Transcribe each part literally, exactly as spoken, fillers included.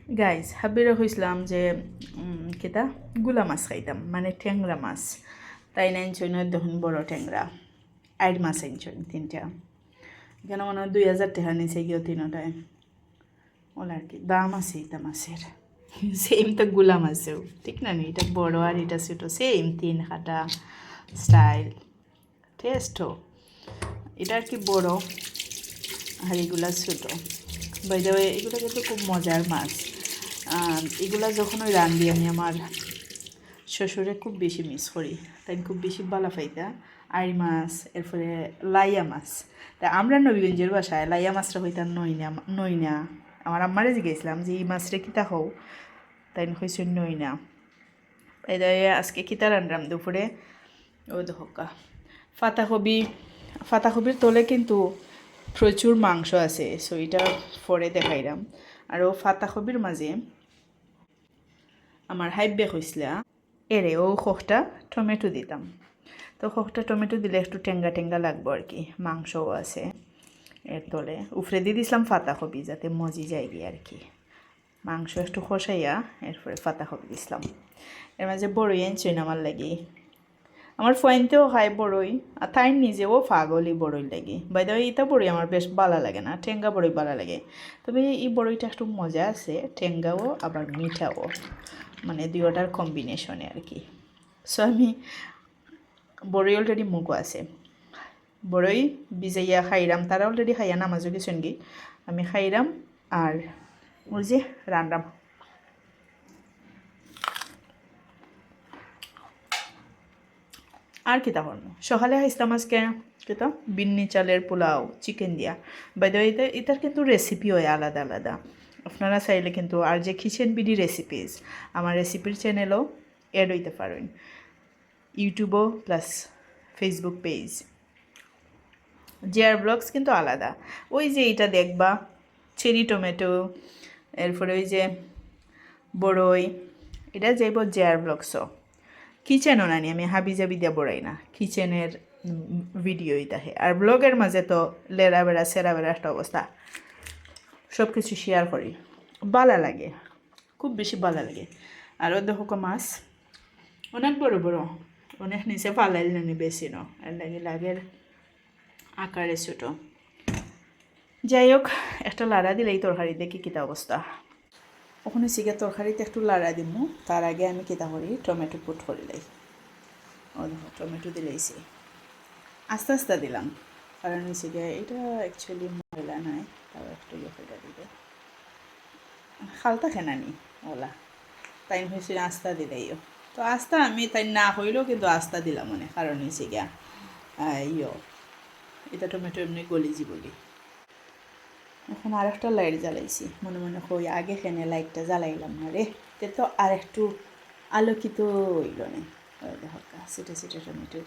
গাইস, হাবিরে কইছিলাম যে উম, কিতা গুলা মাছ খাইতাম, মানে টেংরা মাছ। তাইন আনছইন অউ দেখইন বড় টেংরা, আইড় মাছ আনছইন তিনটা। ইখানো মনে অয় দুই হাজার টেকা নিছে গিয়া তিনোটায়। অলা আর কি, দাম আছে ইতা মাছের। সেম তো গুলা মাছেও, ঠিক না নি? ইটা বড় আর ইটা ছোট, সেম তিন কাটা স্টাইল। টেস্টও ইটা আর কি বড়, আর ইগুলা ছোট। বাই দ্য ওয়ে, ইগুলা কিন্তু খুব মজার মাছ। আহ, ইগুলা যখন অউ রান্ধি আমি, আমার শ্বশুরে খুব বেশি মিস করি, তাইন খুব বেশি ভালা পাইতা। আইড় মাছ, এরপরে লাইয়া মাছ। তা আমরা নবীগঞ্জের ভাষায় লাইয়া মাছরে কইতাম নইনা, নইনা। আমার আম্মারে জিগাইছিলাম যে ই মাছরে কিতা কও, তাইন কইছইন নইনা। বাই দ্য ওয়ে, আজকে কিতা রান্ধরাম দুপুরে? অউ দেখউক্কা, পাতাকপি, পাতাকপির তলে কিন্তু প্রচুর মাংস আছে, so ইটা পরে দেখাইরাম। আর অউ পাতাকপির মাঝে আমার হাবিয়ে কইছলা, এরে অউ কয়টা টমেটো দিতাম। তো কয়টা টমেটো দিলে একটু টেংগা টেংগা লাগবো আর কি, মাংসও আছে এর তলে। উপরে দি দিছলাম পাতাকপি যাতে মজি যায়গি আর কি। মাংস একটু কষাইয়া এরপরে পাতাকপি দিছলাম। এর মাঝে বড়ই আনছইন আমার লাগি। আমার ফুয়াইন্তেও খায় বড়ই, আর তাইন নিজেও পাগল ই বড়ইর লাগি। বাই দ্য ওয়ে, ইতা বড়ই আমার বেশ ভালা লাগে না, টেংগা বড়ই ভালা লাগে। তবে ই বড়ইটা একটু মজা আছে, টেংগাও আবার মিঠাও, মানে দুইটার কম্বিনেশনে আর কি। সো আমি বড়ই অলরেডি মুখো আছে, বড়ই ভিজাইয়া খাইরাম, তারা অলরেডি খাইয়া নামাজও গেছইন গি, আমি খাইরাম। আর অউ যে রান্ধরাম। আর কিতা করমু? সকালে খাইছলাম আজকে কিতা বিন্নি চালের পোলাও চিকেন দিয়া। বাই দ্য ওয়ে, ইতা, ইতার কিন্তু রেসিপি অয় আলাদা আলাদা। আপনারা চাইলে কিন্তু আর যে কিচেন বিডি রেসিপিজ, আমার রেসিপির চ্যানেলও অ্যাড অইতা পারইন, ইউটিউবও plus Facebook page. J R blogs কিন্তু আলাদা। অউ যে ইটা দেখবা, চেরি টমেটো, এরপরে অউ যে বড়ই, ইটা যাইবো জেআর ব্লগসও। কিচেনও নানি, আমি হাবিজাবি দিয়া বড়াই না, কিচেনের ভিডিও ইতা হে। আর ব্লগের মাঝে তো লেরা বেড়া সেরা বেড়া একটা অবস্থা, সব কিছু শেয়ার করি, ভালা লাগে, খুব বেশি ভালা লাগে। আর অউ দেখউক্কা মাছ অনেক বড় বড়, অনেক নিচে ফালাইল নানি বেশি ন, এর লাগি লাগের আকারে ছোট। যাই হোক, একটা লাড়া দিলাই তরকারি দেখি কিতা অবস্থা। অখন অইছে গিয়া তরকারিত একটু লাড়া দিমু, তার আগে আমি কিতা করি, টমেটো পুট করি লাই। অউ দেখো, টমেটো দিলাইছি, আস্তা আস্তা দিলাম, কারণ অইছে গিয়া ইটা actually ময়লা নাই, তাও একটু ইয়ে করি দিলে খালতা খেনানি অলা। তাইন কইছইন আস্তা দিলাইও, তো আস্তা আমি তাইন না কইলেও কিন্তু আস্তা দিলাম, মানে কারণ অইছে গিয়া, আহ, ইয়ো, ইটা টমেটো এমনে গলি যিবোগি। অখন আরেকটা লাইট জ্বালাইছি, মনে মনে কই আগে কেনে লাইটটা জ্বালাইলাম না রে, তে তো আরেকটু আলোকিত অইলো নে। অউ দেখউক্কা, ছোট ছোট টমেটো,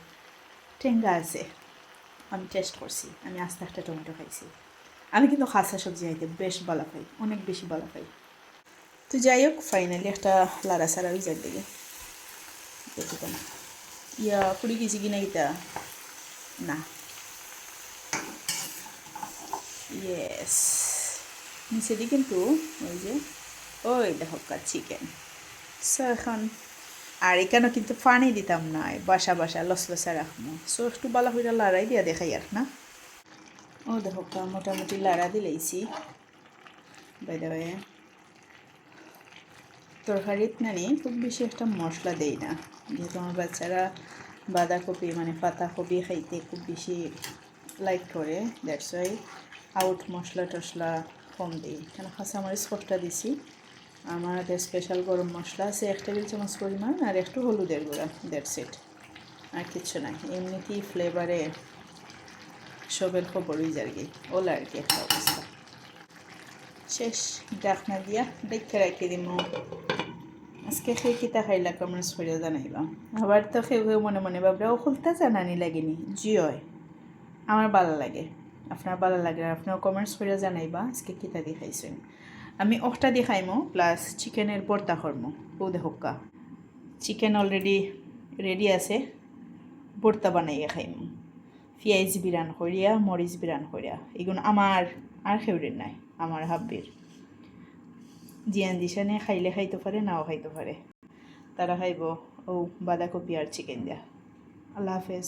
টেংগা আছে। আমি টেস্ট করছি, আমি আস্তা একটা টমেটো খাইছি। আমি কিন্তু কাঁচা সবজি খাইতে বেশ ভালা পাই, অনেক বেশি ভালা পাই। তো যাই হোক, finally একটা লাড়াচাড়া অই যার দিকে। দেখি তো না, ইয়া, পুড়ি গেছে কি না ইটা? না। ইয়েস, নিচেদি কিন্তু অউ যে, অউ দেখউক্কা চিকেন। সো অখন আর ইখানো কিন্তু পানি দিতাম নায়, বাসা বাসা লসলসা রাখমু। সো একটু ভালা করি লাড়াই দিয়া দেখাই আর না। অউ দেখউক্কা, মোটামুটি লাড়া দিলাইছি। বাই দ্য ওয়ে, তরকারিত নানি খুব বেশি একটা মশলা দেই না, যেহেতু আমার বাচ্চারা বাঁধাকপি, মানে পাতাকপি খাইতে খুব বেশি লাইক করে, that's why আউট মশলা টশলা কম দেই। এখানো কাঁচামরিচ কয়টা দিছি, আমাদের স্পেশাল গরম মশলা আছে এক টেবিল চামচ পরিমাণ, আর একটু হলুদের গুঁড়া, that's it, আর কিচ্ছু নাই। এমনিতেই ফ্লেভারে সবের খবর অই যারগি, অলা আর কি একটা অবস্থা। শেষ, ঢাকনা দিয়া ঢাইক্কা রাখি দিমু। আজকে কে কিতা খাইলা কমেন্টস করিয়া জানাইবা। আবার তো কেউ কেউ মনে মনে ভাবরা, অউ খুলতা জানানি লাগেনি। জি অয়, আমার ভালা লাগে, আপনার ভালা লাগে, আপনারা কমেন্টস করিয়া জানাইবা আজকে কিতা দি খাইছইন। আমি অখটা দি খাইমু, প্লাস চিকেনের ভর্তা করমু। অউ দেখউক্কা, চিকেন অলরেডি রেডি আছে, ভর্তা বানাইয়া খাইমু। পিয়াইজ বিরান করিয়া, মরিচ বিরান করিয়া, ইগুন আমার, আর কেউরর নায়, আমার হাব্বির। জিয়ান জিশানে খাইলে খাইতো পারে, নাও খাইতো পারে। তারা খাইবো অউ বাঁধাকপি আর চিকেন দিয়া। আল্লাহ হাফেজ।